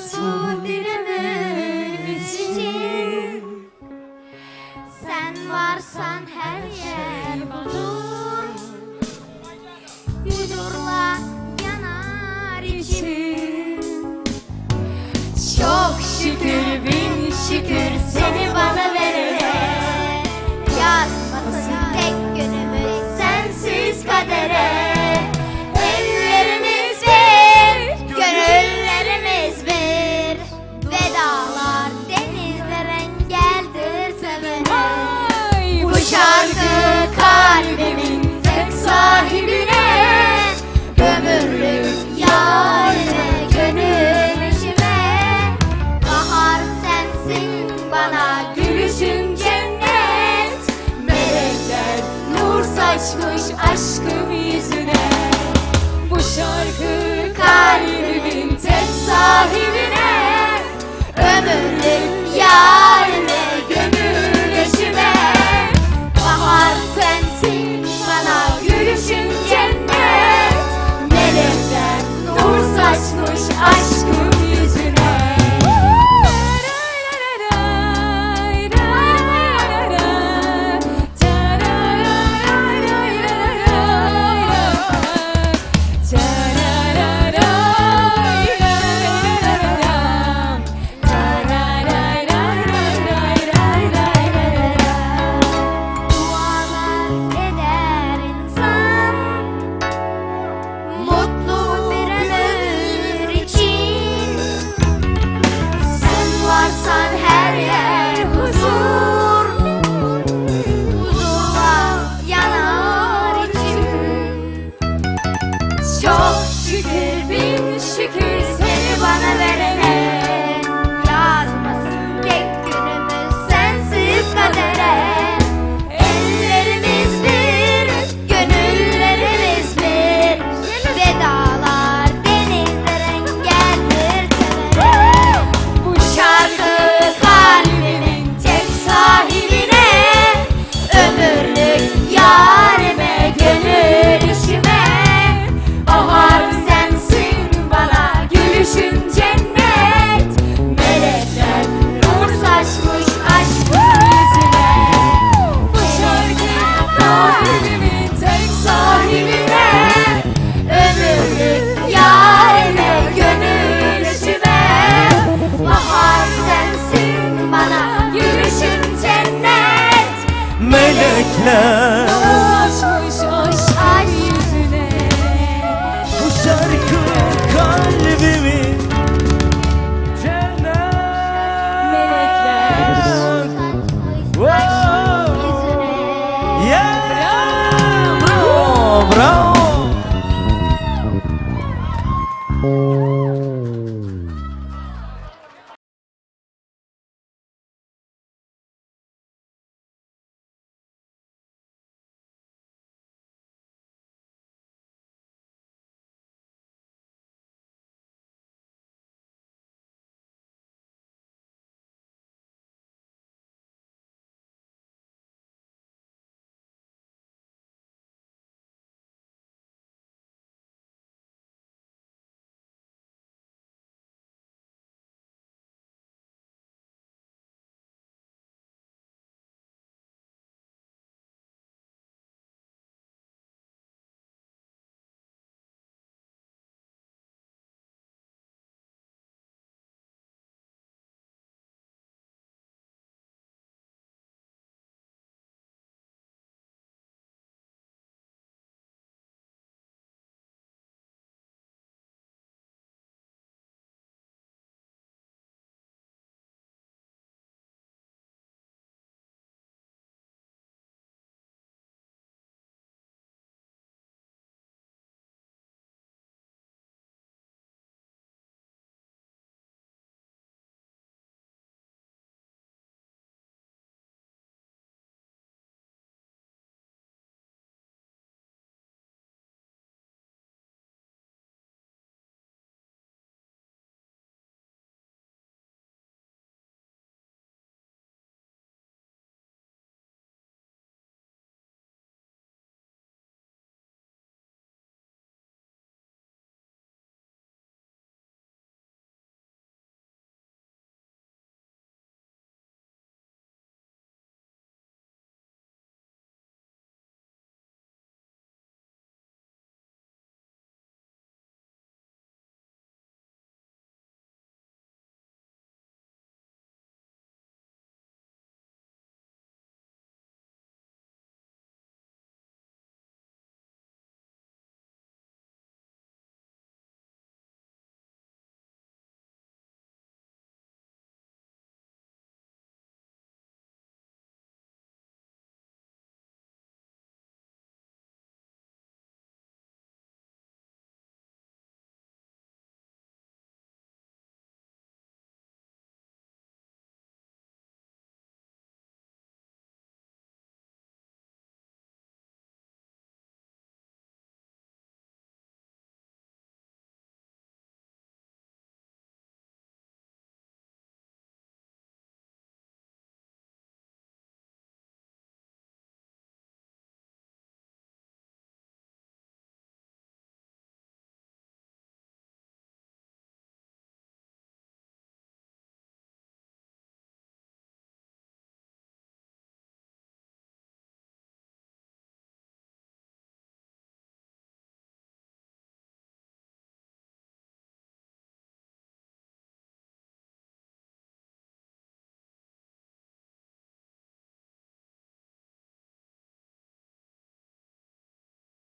Mutlu bir ömür için Sen varsan her yer huzur Huzurla yanar içim Çok şükür bin şükür Seni bana verene Yazmasın tek günümüz sensiz kadere Ellerimiz bir, gönüllerimiz bir Vedalar denizler engeldir sevene Ay, Bu şarkı kalbimin tek sahibine Ömürlük yarine gönül eşime Bahar sensin bana gülüşün cennet Melekler nur saçmış aşkım yüzüne Bu şarkı kalbimin tek sahibine Ömürlük yarine gönül eşime Bahar sensin bana gülüşün cennet Melekler nur saçmış aşkım yüzüne Dualar eder insan Mutlu bir ömür için Sen varsan her yer huzur Huzurla yanar içim Çok şükür bin şükür seni bana verene Yazmasın tek günümüz sensiz kadere Ellerimiz bir, gönüllerimiz bir Vedalar denizler engeldir sevene Bu Şarkı kalbimin tek sahibine Ömürlük yarime gönül işime Bahar sensin bana gülüşün cennet Melekler nur saçmış aşkın yüzüne Bu şarkı kalbimin tek sahibine Ömürlük yarime gönül işime Bahar sensin bana gülüşün cennet Melekler Nur saçmış aşkın yüzüne Bu şarkı kalbimin cennet Melekler Wow. Yüzüne Yeah. Bravo, bravo.